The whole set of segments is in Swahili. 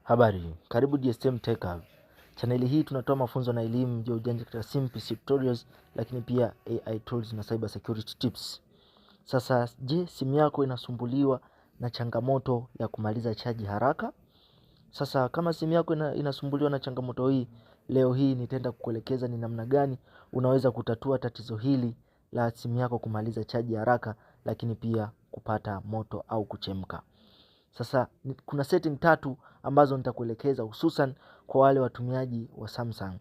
Habari, karibu DSTM Tech Hub. Chaneli hii tunatoa mafunzo na elimu juu ya ujanja katika simu, PC tutorials, lakini pia AI tools na cyber security tips. Sasa je, simu yako inasumbuliwa na changamoto ya kumaliza chaji haraka? Sasa kama simu yako inasumbuliwa na changamoto hii, leo hii nitaenda kukuelekeza ni namna gani unaweza kutatua tatizo hili la simu yako kumaliza chaji haraka, lakini pia kupata moto au kuchemka. Sasa kuna setting tatu ambazo nitakuelekeza hususan kwa wale watumiaji wa Samsung.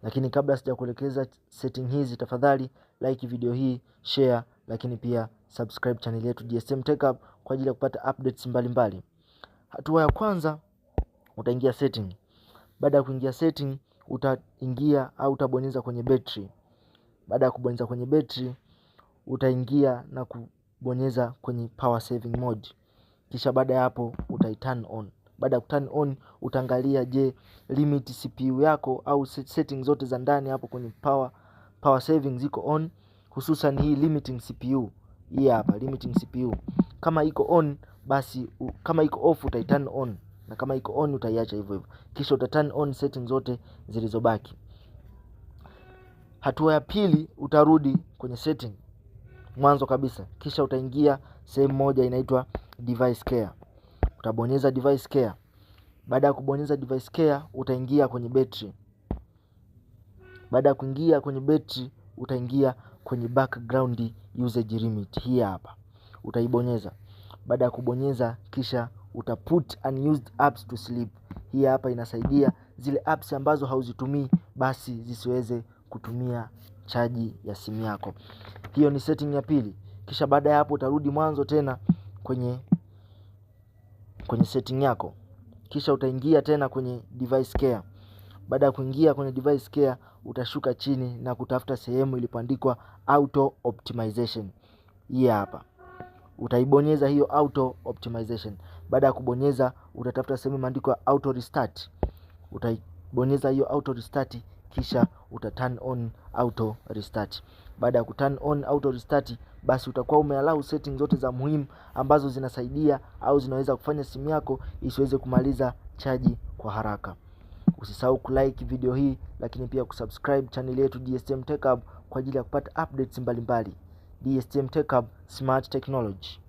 Lakini kabla sijakuelekeza setting hizi, tafadhali like video hii, share, lakini pia subscribe channel yetu DSTM Tech Hub kwa ajili ya kupata updates mbalimbali. Hatua ya kwanza, utaingia setting. Baada ya kuingia setting, utaingia au utabonyeza kwenye battery. Baada ya kubonyeza kwenye battery, utaingia na kubonyeza kwenye power saving mode. Kisha baada ya hapo utai turn on. Baada ya kuturn on, utaangalia je, limit CPU yako au setting zote za ndani hapo kwenye power saving ziko on, hususan hii limiting CPU. Hii hapa limiting CPU. Kama iko on basi kama iko off utai turn on, na kama iko on utaiacha hivyo hivyo. Kisha uta turn on setting zote zilizobaki. Hatua ya pili, utarudi kwenye setting mwanzo kabisa, kisha utaingia sehemu moja inaitwa device care. Utabonyeza device care. Baada ya kubonyeza device care, utaingia kwenye battery. Baada ya kuingia kwenye battery, utaingia kwenye background usage limit. Hii hapa utaibonyeza. Baada ya kubonyeza, kisha uta put unused apps to sleep. Hii hapa inasaidia zile apps ambazo hauzitumii basi zisiweze kutumia chaji ya simu yako. Hiyo ni setting ya pili. Kisha baada ya hapo utarudi mwanzo tena kwenye setting yako, kisha utaingia tena kwenye device care. Baada ya kuingia kwenye device care, utashuka chini na kutafuta sehemu ilipoandikwa auto optimization. Hii hapa utaibonyeza hiyo auto optimization. Baada ya kubonyeza, utatafuta sehemu imeandikwa auto restart, utaibonyeza hiyo auto restart, kisha uta turn on auto restart. Baada ya ku turn on auto restart, basi utakuwa umeallow setting zote za muhimu ambazo zinasaidia au zinaweza kufanya simu yako isiweze kumaliza chaji kwa haraka. Usisahau kulike video hii, lakini pia kusubscribe channel yetu DSTM Tech Hub kwa ajili ya kupata updates mbalimbali. DSTM Tech Hub, Smart Technology.